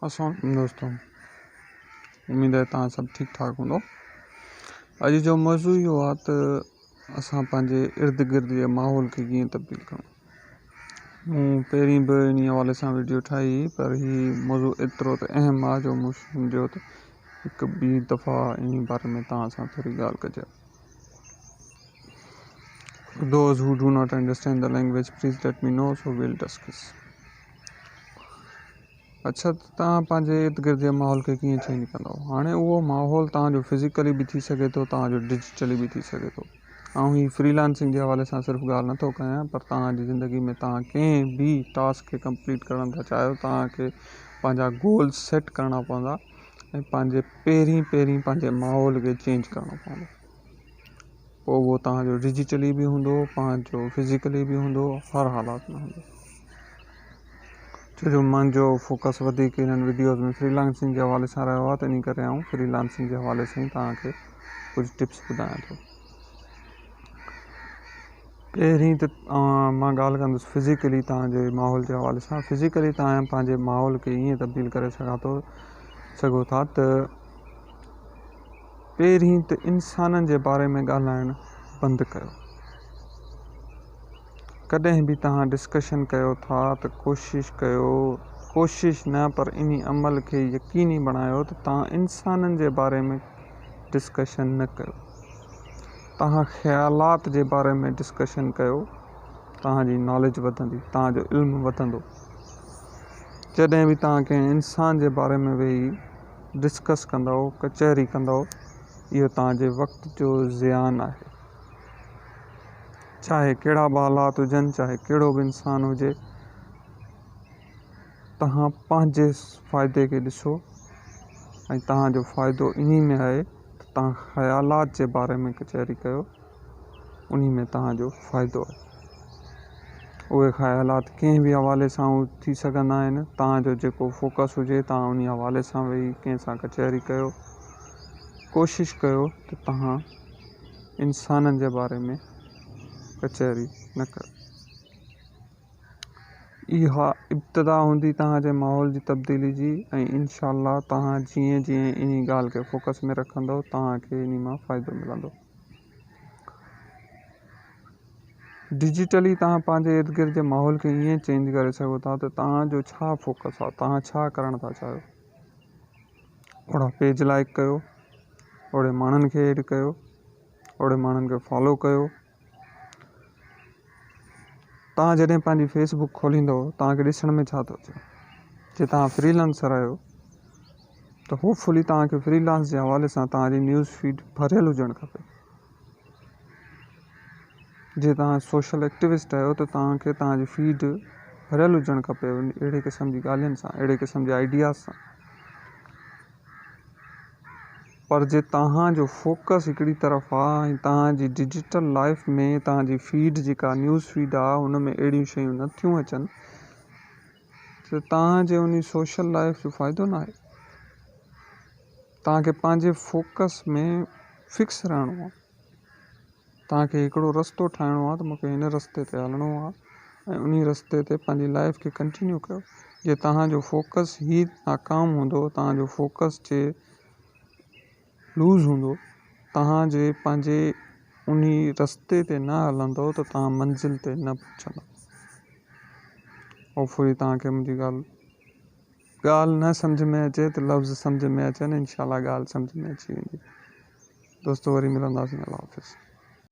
السلام عليڪم دوستو، اميد آهي توهان سڀ ٺيڪ ٺاڪ هوندو. اڄ جو موضوع اهو آهي ته اسان پنهنجي ارد گرد جي ماحول کي ڪيئن تبديل ڪرون. مون پهرين به انهي حوالي سان وڊيو ٺاهي هئي پر هي موضوع ايترو ته اهم آهي جو مون سمجهيو ته هڪ ٻي دفعا انهي باري ۾ توهان سان ٿوري ڳالهه ڪجي. For those who do not understand the language, please let me know so we'll discuss. اڇا ته توهان پنهنجي ارد گرد جي ماحول کي ڪيئن چينج ڪندؤ؟ هاڻي اهو ماحول توهان جو فزيڪلي به ٿي سگهي ٿو، توهان جو ڊجيٽلي به ٿي سگهي ٿو. آئون هي فري لانسنگ جي حوالي سان صرف ڳالهه نٿو ڪيان پر توهان جي زندگي ۾ توهان ڪنهن به ٽاسڪ کي ڪمپليٽ ڪرڻ ٿا چاهيو، توهان کي پنهنجا گولز سيٽ ڪرڻا پوندا ۽ پنهنجي پهرين پهرين پنهنجي ماحول کي چينج ڪرڻو پوندو. پوء اهو توهان جو ڊجيٽلي به هوندو، پنهنجو فزيڪلي به هوندو، هر حالات ۾ هوندو. ڇو جو منهنجو فوڪس وڌيڪ انهن وڊيوز ۾ فري لانسنگ جي حوالي سان رهيو آهي ته انهي ڪري آئون فري لانسنگ جي حوالي سان ئي توهان کي ڪجهه ٽپس ٻڌايان ٿو. پهرين ته مان ڳالهه ڪندس فزيڪلي توهان جي ماحول جي حوالي سان. فزيڪلي توهان پنهنجي ماحول کي ائين تبديل ڪري سگهو ٿا ته پهرين ته انسانن جي باري ۾ ڳالهائڻ بند ڪيو. ڪڏهن به توهان ڊسڪشن ڪيو ٿا ته ڪوشش ڪيو، ڪوشش نه پر انهي عمل کي يقيني بڻايو ته توهان انسانن جي باري ۾ ڊسڪشن نه ڪيو. توهان خيالات جي باري ۾ ڊسڪشن ڪيو، توهان جي ناليج وڌندي، توهان جو علم وڌندو. جڏهن به توهان ڪنهن انسان جي باري ۾ ويهي ڊسڪس ڪندؤ، ڪچهري ڪندؤ، اهو توهان جي وقت جو زيان آهي. چاهي ڪهڙا به حالات هجن، چاهي ڪهڙو به انسان هجي، توهان پنهنجي فائدي کي ڏسو ۽ توهان جو فائدو انهي ۾ آهي ته توهان خيالات جي باري ۾ ڪچهري ڪيو، انهي ۾ توهان جو فائدو آهي. اهي خيالات ڪنهن به حوالي سان ٿي سگهندا آهن، توهان جو جيڪو فوڪس هجي توهان انهي حوالي سان ويهي ڪنهن سان ڪچهري ڪيو. ڪوشش ڪيو ته توهان انسانن جي باري ۾ ڪچهري نه ڪيو. اها ابتدا هوندي توهان جي ماحول جي تبديلي جي ۽ انشاء الله توهان جيئن جيئن انهي ڳالهه کي فوڪس ۾ رکندؤ توهان کي انهي مان فائدو ملندو. ڊجيٽلي توهان پنهنجي ارد گرد جي ماحول کي ائين چينج ڪري سگهو ٿا ته توهان جو ڇا فوڪس آهي، توهان ڇا ڪرڻ ٿا چاهيو. اوهڙا پيج لائيڪ ڪيو، اوهڙي ماڻهن کي ايڊ ڪيو، اوهڙي ماڻهن کي فالو ڪيو. توهان جڏهن پنهنجي فيس بڪ کوليندو توهان کي ڏسڻ ۾ ڇا ٿو اچي؟ جي توهان فري لانسر آهيو ته هوپ فلي توهان کي فري لانس جي حوالي سان توهان جي نيوز فيڊ ڀريل هجڻ کپي. جي توهان سوشل ايڪٽيوسٽ آهيو ته توهان کي توهان جي فيڊ ڀريل هجڻ کپي اهڙي قسم جي ڳالهين سان، اهڙي قسم جي آئيڊياز سان. پر جي توهان جو فوڪس هڪڙي طرف آ ۽ توهان جي ڊجيٽل لائف ۾ توهان جي فيڊ جيڪا نيوز فيڊ آ ان ۾ اهڙيون شيون نه ٿيون اچن ته توهان جي انهي سوشل لائف جو فائدو ناهي. توهان کي پنهنجي فوڪس ۾ فڪس رهڻو آ. توهان کي هڪڙو رستو ٺاهڻو آ ته مون کي هن رستي تي هلڻو آ ۽ انهي رستي تي پنهنجي لائف کي ڪنٽينيو ڪيو. جي توهان جو فوڪس ئي ناڪام هوندو، توهان جو فوڪس جي لوز هوندو، توهان جي پنهنجي انهي رستي تي نه هلندو ته توهان منزل تي نه پهچندو. هوپ فلي توهان کي منهنجي ڳالهه نه سمجهه ۾ اچي ته لفظ سمجهه ۾ اچن، انشاء الله ڳالهه سمجهه ۾ اچي ويندي. دوستو وري ملنداسين، الله حافظ.